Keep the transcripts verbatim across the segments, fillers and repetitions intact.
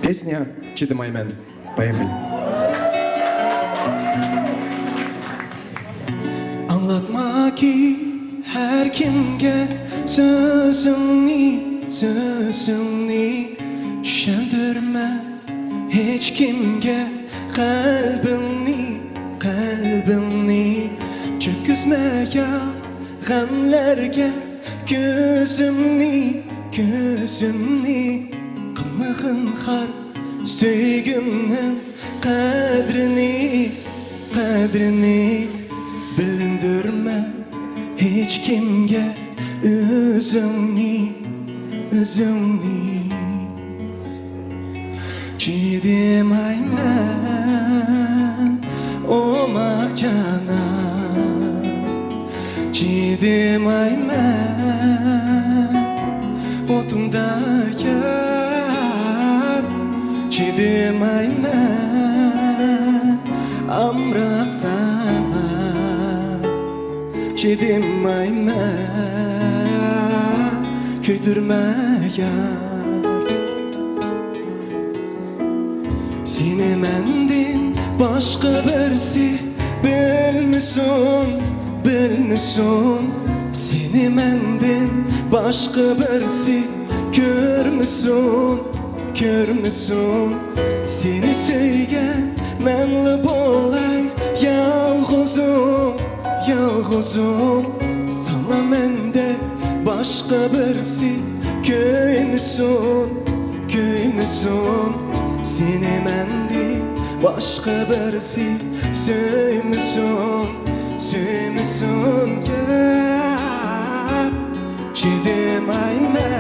Песня «Чыдымайман». Поехали. ئاڭلاتماكى ھەر كىمگە سۆزۈڭنى، سۆزۈڭنى، چۈشەندۈرمە ھېچ كىمگە قەلبىڭنى، قەلبىڭنى. چۆككۈزمە يا غەملەرگە كۆزۈمنى، كۆزۈمنى. قىلمىغىن خار سۆيگۈمنىڭ قەدرىنى، قەدرىنى. بىلدۈرمە ھېچ كىمگە ئۆزۈڭنى، ئۆزۈڭنى. چىدىمايمەن، ئوماق جانان. چىدىمايمەن، ئوتۇڭدا يار. چىدىمايمەن، ئامراق ساڭا. چىدىمايمەن، كۆيدۈرمە يار. سېنى مەندىن باشقا بىرسى بىلمىسۇن، بىلمىسۇن. سېنى مەندىن باشقا بىرسى كۆرمىسۇن، كۆرمىسۇن. سېنى سۆيگەن مەنلا بولاي يالغۇزۇم، يالغۇزۇم. ساڭا مەندەك باشقا بىرسى كۆيمىسۇن، كۆيمىسۇن. سېنى مەندىن باشقا بىرسى سۆيمىسۇن، سۆيمىسۇن يار. چىدىمايمەن،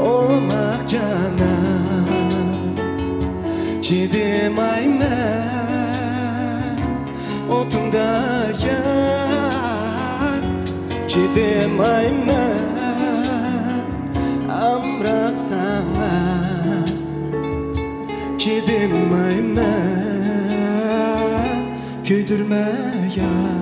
ئوماق جانان. چىدىمايمەن، ئوتۇڭدا يار. چىدىمايمەن، ئامراق ساڭا. چىدىمايمەن، كۆيدۈرمە يار.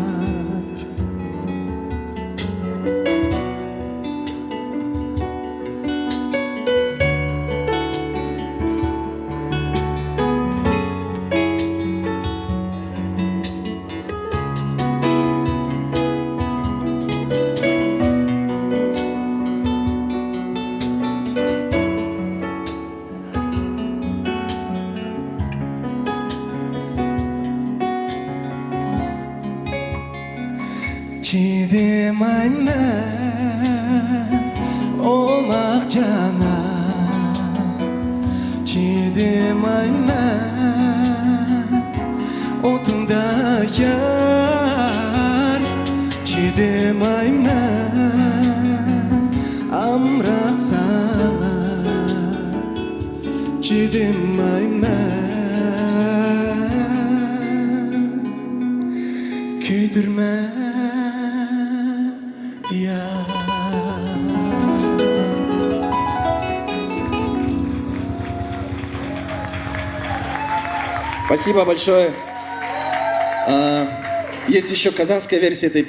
چىدىمايمەن، ئوماق جانان. چىدىمايمەن، ئوتۇڭدا يار. چىدىمايمەن، ئامراق ساڭا. چىدىمايمەن، كۆيدۈرمە يار. Спасибо большое. А, есть еще казахская версия этой